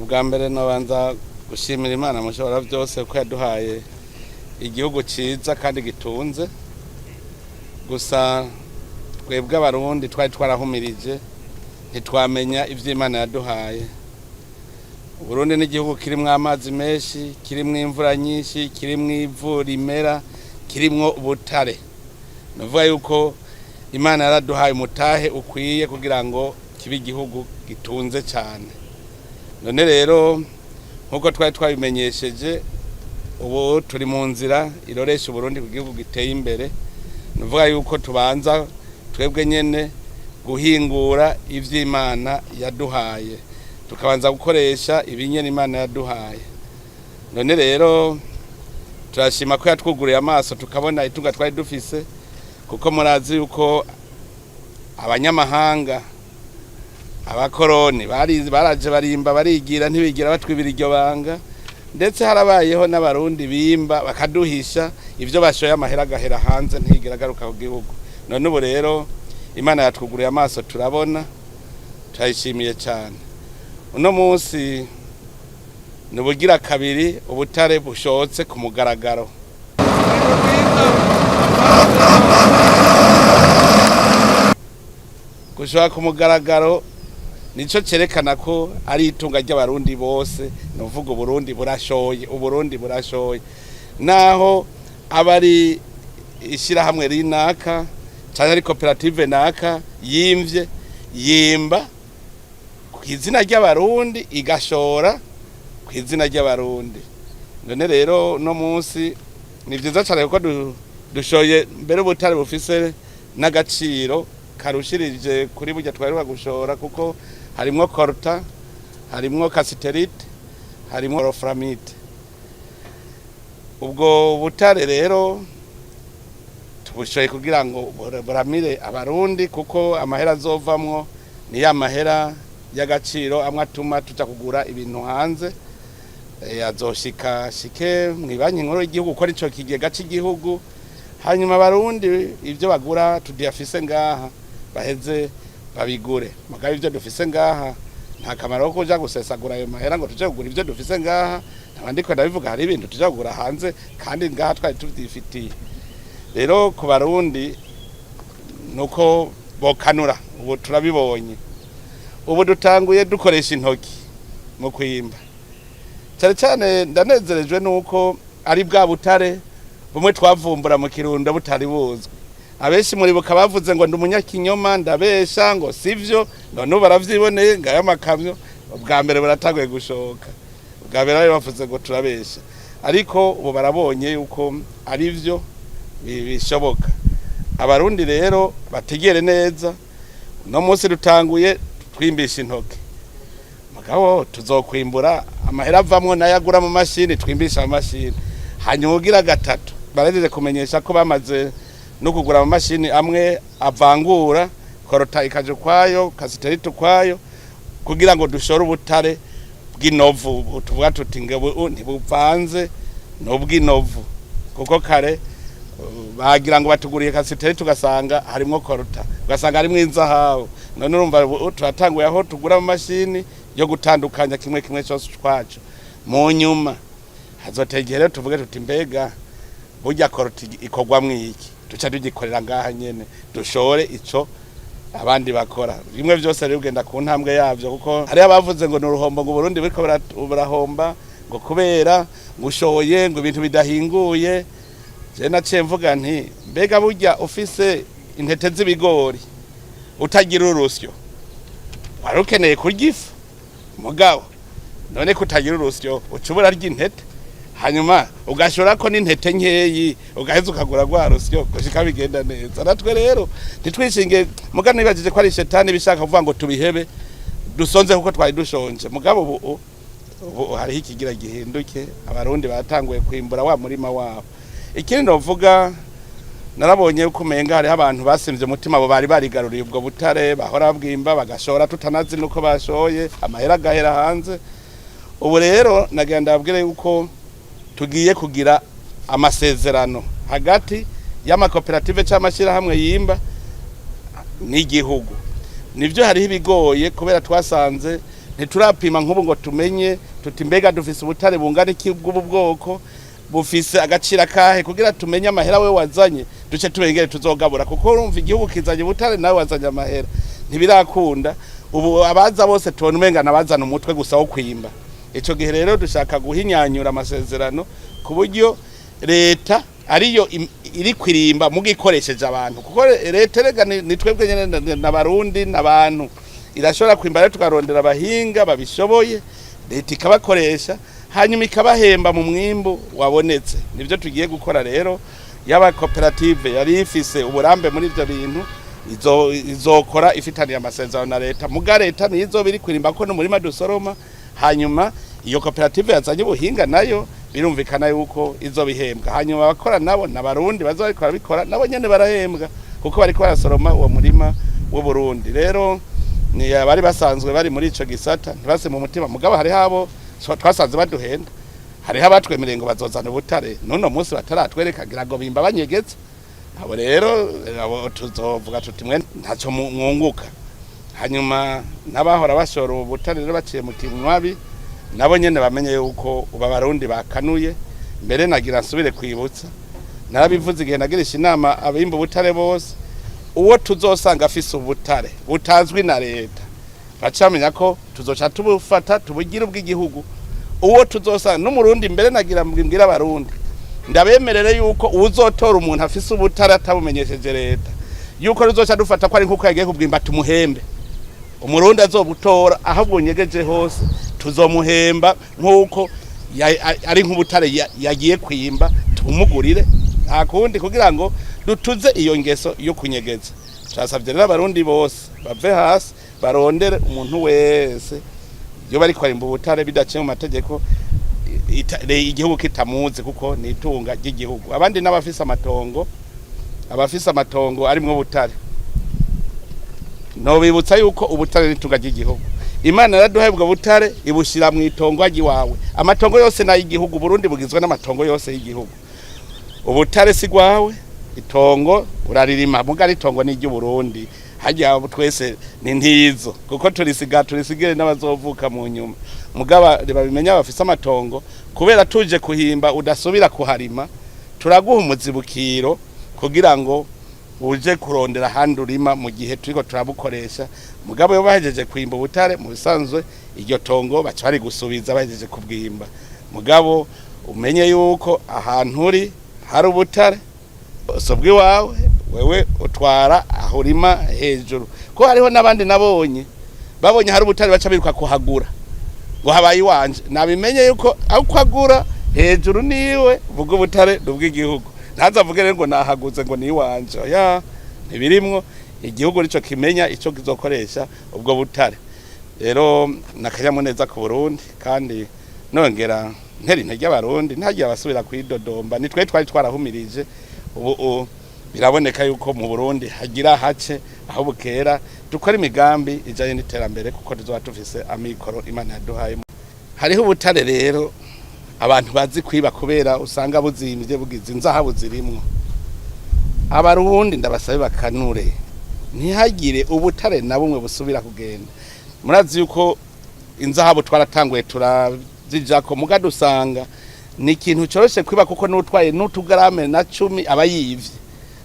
Ubwa mbere nabanza gushimira Imana mushobora byose ko yaduhaye igihugu cyiza kandi gitunze. Gusa twebwe Abarundi twari twarahumirije, ntitwamenya ibyo Imana yaduhaye. Uburundi ni igihugu kirimwo amazi menshi, kirimwo imvura nyinshi, kirimwo ivu rimera, kirimwo ubutare. Ni ukuvuga yuko Imana yaraduhaye umutahe ukwiye kugira ngo kibe igihugu gitunze cyane. None rero, nk'uko twari twabimenyesheje, ubu turi mu nzira iroresha Uburundi ku gihugu giteye imbere. Ni ukuvuga yuko tubanza twebwe nyene guhingura ivy'Imana yaduhaye, tukabanza gukoresha ibinyene Imana yaduhaye. None rero turashima ko yatwuguriye amaso, tukabona itunga twari dufise, kuko murazi yuko abanyamahanga, abakoroni, baraje barimba, barigira, ntibigira batwibira iryo banga. Ndetse harabayeho n'Abarundi bimba bakaduhisha ibyo bashoye, amahera agahera hanze, ntiyigira agaruka ku gihugu. None ubu rero Imana yatwuguriye amaso, turabona, turayishimiye cyane. Uno munsi ni ubugira kabiri ubutare bushotse ku mugaragaro. Gushora ku mugaragaro nico cerekana ko ari itunga ry'Abarundi bose. Ni uvuga Uburundi burashoye, Uburundi burashoye, naho aba ari ishyirahamwe rinaka cyangwa ari koperative naka yimvye, yimba ku izina ry'Abarundi, igashora ku izina ry'Abarundi. None rero no munsi ni vyiza cyane kuko dushoye mbere ubutare bufise n'agaciro karushirije kuri burya twaheruka gushora, kuko harimwo coltan, harimwo cassitérite, harimwo wolframite. Ubwo butare rero tubushoye kugira ngo buramire Abarundi, kuko amahera azovamwo ni ya mahera y'agaciro amwe atuma tuja kugura ibintu hanze. Azoshika shike mw'ibanki nkuru y'igihugu, kuko nico kigega c'igihugu. Hanyuma Abarundi ivyo bagura tudiyafise ngaha baheze babigure. Mugabo ivyo dufise ngaha, nta kamaro ko kuja gusesagura ayo mahera ngo tuje kugura ivyo dufise ngaha. Nkaba ndiko ndabivuga, hari ibintu tuja kugura hanze kandi ngaha twari tuvyifitiye. Rero ku Barundi nuko bokanura. Ubu turabibonye, ubu dutanguye dukoresha intoki mu kwimba. Cyane cyane ndanezerejwe nuko ari bwa butare bumwe twavumbura mu Kirundo butari buzwi. Abenshi muribuka bavuze ngo ndi umunyakinyoma, ndabesha, ngo sivyo. None ubu baravyiboneye, ngaya amakamyo, ubwa mbere buratanguye gushoka. Ubwa mbere bari bavuze ngo turabesha, ariko ubu barabonye yuko ari vyo bishoboka. Abarundi rero bategere neza, uno munsi dutanguye twimbisha intoke, mugabo tuzokwimbura amahera avamwo nayo agura mu mashini, twimbisha amashini. Hanyuma ugira gatatu, barahejeje kumenyesha ko bamaze no kugura amamashini amwe avangura coltan ikaja ukwayo, cassitérite ukwayo, kugira ngo dushore ubutare bw'inovu. Tuvuga tuti ngo ntibuvanze, n'ubw'inovu, kuko kare bagira ngo batuguriye cassitérite, ugasanga harimwo coltan, ugasanga harimwo inzahabu. None urumva ubu turatanguye aho tugura amamashini yo gutandukanya kimwe kimwe cyose twaco. Mu nyuma hazotegere tuvuge tuti: mbega burya coltan ikorwamwo iki? Duca tugikorera ngaha nyene, dushore ico abandi bakora. Bimwe byose rero ugenda ku ntambwe yavyo, kuko hariho abavuze ngo ni uruhombo, ngo Burundi buriko burahomba, ngo kubera ngo ushoye ngo ibintu bidahinguye. Je naciye mvuga nti: mbega burya ufise intete z'ibigori utagira urusyo, wari ukeneye kurya ifu? Mugabo none kutagira urusyo, uca ubura rya intete, hanyuma ugashorako n'intete nkeyi, ugaheza ukagura rwa rusyo gushika bigenda neza. Natwe rero ntitwishinge. Muga nibajije ko ari shetani bishaka kuvuga ngo tubihebe, dusonze kuko twari dushonje. Mugabo ubu hariho ikigira gihinduke, Abarundi batanguye kwimbura wa murima wabo. Ikindi novuga, narabonye yuko umenga hariho abantu basimvye umutima, abo bari barigaruriye ubwo butare, bahora bwimba bagashora tutanazi nuko bashoye, amahera agahera hanze. Ubu rero nagira ndababwire yuko tugiye kugira amasezerano hagati y'amakoperative cyangwa amashyirahamwe yimba n'igihugu. Nibyo, hariho ibigoye kubera twasanze Ntiturapima nk'ubu ngo tumenye tuti mbega dufise ubutare bungana iki bw'ubu bwoko, bufise agaciro akahe, kugira tumenye amahera we wazanye, duce tubengere tuzogabura. Kuko urumva, igihugu kizanye ubutare, nawe wazanye amahera, ntibirakunda. Ubu abaza bose tubona umenga nabazana umutwe gusa wo kwimba. Ico gihe rero dushaka guhinyanyura amasezerano ku buryo leta ariyo iri kwirimba mugikoresheje abantu, kuko leta erega ni twebwe nyene, n'abarundi n'abantu. Irashobora kwimba rero, tukarondera abahinga babishoboye, leta ikabakoresha, hanyuma ikabahemba mu mwimbu wabonetse. Nivyo tugiye gukora rero. Yaba koperative yari ifise uburambe muri ivyo bintu, izokora ifitaniye amasezerano na leta, muga leta niyo izoba iri kwirimba ko n'umurima dusoroma. Hanyuma iyo koperative yazanye ubuhinga nayo birumvikana yuko izobihembwa. Hanyuma abakora nabo n'abarundi bazoba bariko barabikora, nabo nyene barahembwa kuko bariko barasoroma uwo murima w'Uburundi. Rero ni abari basanzwe bari muri ico gisata ntibase mu mutima, mugabo hariho abo twasanze baduhenda. Hariho abatwemereye ngo bazozana ubutare, n'uno munsi bataratwereka, ngira ngo bimba banyegetse. Abo rero, abo tuzovuga tuti mwe ntacyo mwunguka. Hanyuma n'abahora bashora ubu butare rero baciye mu kinywabi, nabo nyene bamenye yuko ubu abarundi bakanuye. Mbere nagira nsubire kwibutsa, narabivuze igihe nagirisha inama abimba ubutare bose: uwo tuzosanga afise ubutare butazwi na leta, bacamenya ko tuzoca tubufata tubugire ubw'igihugu. Uwo tuzosanga n'umurundi, mbere nagira mbwira abarundi, ndabemerere yuko uwuzotora umuntu afise ubutare atabumenyesheje leta, yuko ruzoca dufata ko ari nkuko yagiye kubwimba, tumuhembe. Umurundi azobutora aho bwunyegeje hose, tuzomuhemba nk'uko ari nk'ubutare yagiye kwimba, tumugurire, nta kundi, kugira ngo dutuze iyo ngeso yo kunyegeza. Turasabye rero abarundi bose bave hasi barondere umuntu wese iyo bariko barimba ubutare bidaciye mu mategeko, igihugu kitamuzi, kuko ni itunga ry'igihugu. Abandi n'abafise amatongo, abafise amatongo arimwo ubutare, nobibutsa yuko ubutare n'itunga ry'igihugu. Imana yaraduhaye ubwo butare, ibushira mu itongo ry'iwawe. Amatongo yose n'ay'igihugu. Burundi bugizwe n'amatongo yose y'igihugu. Ubutare si gwawe, itongo uraririma, muga itongo ni iry'Uburundi. Harya twese ni ntizo, kuko turisiga, turisigire n'abazovuka mu nyuma. Mugaba babimenya bafise amatongo, kubera tuje kuhimba udasubira kuharima, turaguha umuzibukiro kugira ngo uje kurondera ahandi urima mu gihe turiko turabukoresha. Mugabo iyo bahejeje kwimba ubutare, mu bisanzwe iryo tongo baca bari gusubiza bahejeje kubwimba. Mugabo umenye yuko ahantu uri hari ubutare sobwa iwawe, wewe utwara aho urima hejuru. Ko hariho n'abandi nabonye, babonye hari ubutare baca biruka kuhagura ngo habaye iwanje. Nabimenye yuko aho agura hejuru niwe vuga, ubutare ni ubw'igihugu. Ntazavuge rero ngo nahaguze ngo ni iwanje, oya, ntibirimwo. Igihugu nico kimenya ico kizokoresha ubwo butare. Rero nakanyamuneza ku Burundi, kandi nongera ntera intege abarundi, ntagiye abasubira kwidodomba. Ni twe twari twarahumirije, ubu biraboneka yuko mu Burundi hagira hace aho bukera, dukora imigambi ijanye n'iterambere, kuko tuzoba tufise amikoro Imana yaduhaye. Hariho ubutare rero abantu bazi kwiba, kubera usanga buzimvye, bugize inzahabu zirimwo. Abarundi ndabasabe bakanure, ntihagire ubutare na bumwe busubira kugenda. Murazi yuko inzahabu twaratanguye turazijako, muga dusanga ni ikintu coroshe kwiba, kuko n'utwaye n'utugarame na 10 aba yivye,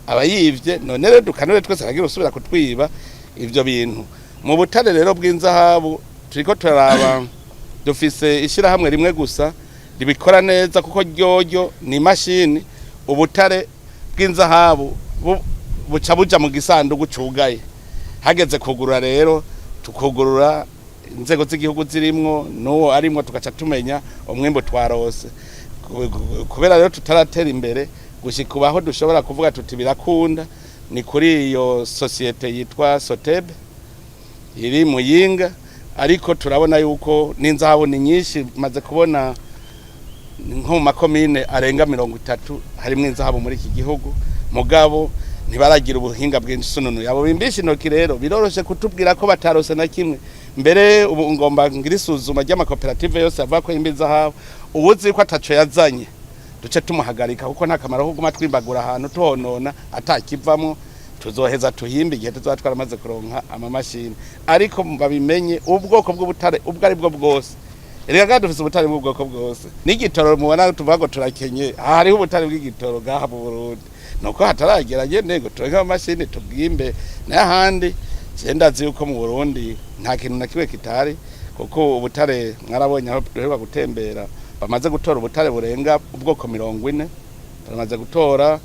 aba yivye. None rero dukanure twese, hagira usubira kutwiba ivyo bintu. Mu butare rero bw'inzahabu turiko turaraba, dufise ishirahamwe rimwe gusa ribikora neza, kuko ryoryo ni imashini. Ubutare bw'inzahabu buca buja mu gisandugu cugaye. Hageze kugurura rero, tukugurura inzego z'igihugu zirimwo n'uwo arimwo, tugaca tumenya umwimbu twarose. Kubera rero tutaratera imbere gushika ubu aho dushobora kuvuga tuti birakunda, ni kuri iyo sosiyete yitwa Sotebe iri Muyinga. Ariko turabona yuko n'inzahabu ni nyinshi, maze kubona nko mu makomine arenga 30 harimwo inzahabu muri iki gihugu, mugabo ntibaragira ubuhinga bwinshi. Sununu abo bimbisha intoki rero biroroshe kutubwira ko batarose na kimwe. Mbere ubu ngomba ngira isuzuma ry'amakoperative yose avuga ko yimba inzahabu. Uwuzi ko ataco yazanye, duce tumuhagarika, kuko nta kamaro ko kuguma twimbagura ahantu tuhonona atakivamwo. Tuzoheza tuhimbe igihe tuzoba twaramaze kuronka amamashini, ariko babimenye, ubwoko bw'ubutare ubwo ari bwo bwose. Reka kandi dufise ubutare bw'ubwoko bwose n'igitoro. Mubona tuvuga ngo turakenye, hariho ubutare bw'igitoro ngaha mu Burundi, nuko hataragera nyene ngo turonke amamashini tubwimbe. N'ahandi je ndazi yuko mu Burundi nta kintu na kimwe kitari, kuko ubutare mwarabonye aho duheruka gutembera, bamaze gutora ubutare burenga ubwoko 40 baramaze gutora.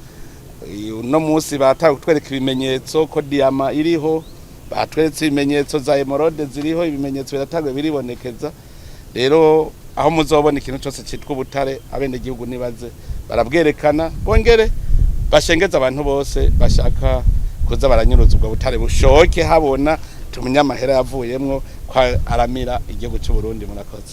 Uno munsi batanga kutwereka ibimenyetso ko diamant iriho, batweretse ibimenyetso za émeraude ziriho, ibimenyetso biratangwe biribonekeza. Rero aho muzobona ikintu cyose cyitwa ubutare, abenegihugu nibaze barabwerekana, bongere bashengeze abantu bose bashaka kuza baranyuruza ubwo butare, bushoke habona, tumenye amahera yavuyemwo ko aramira igihugu cy'u Burundi. Murakoze.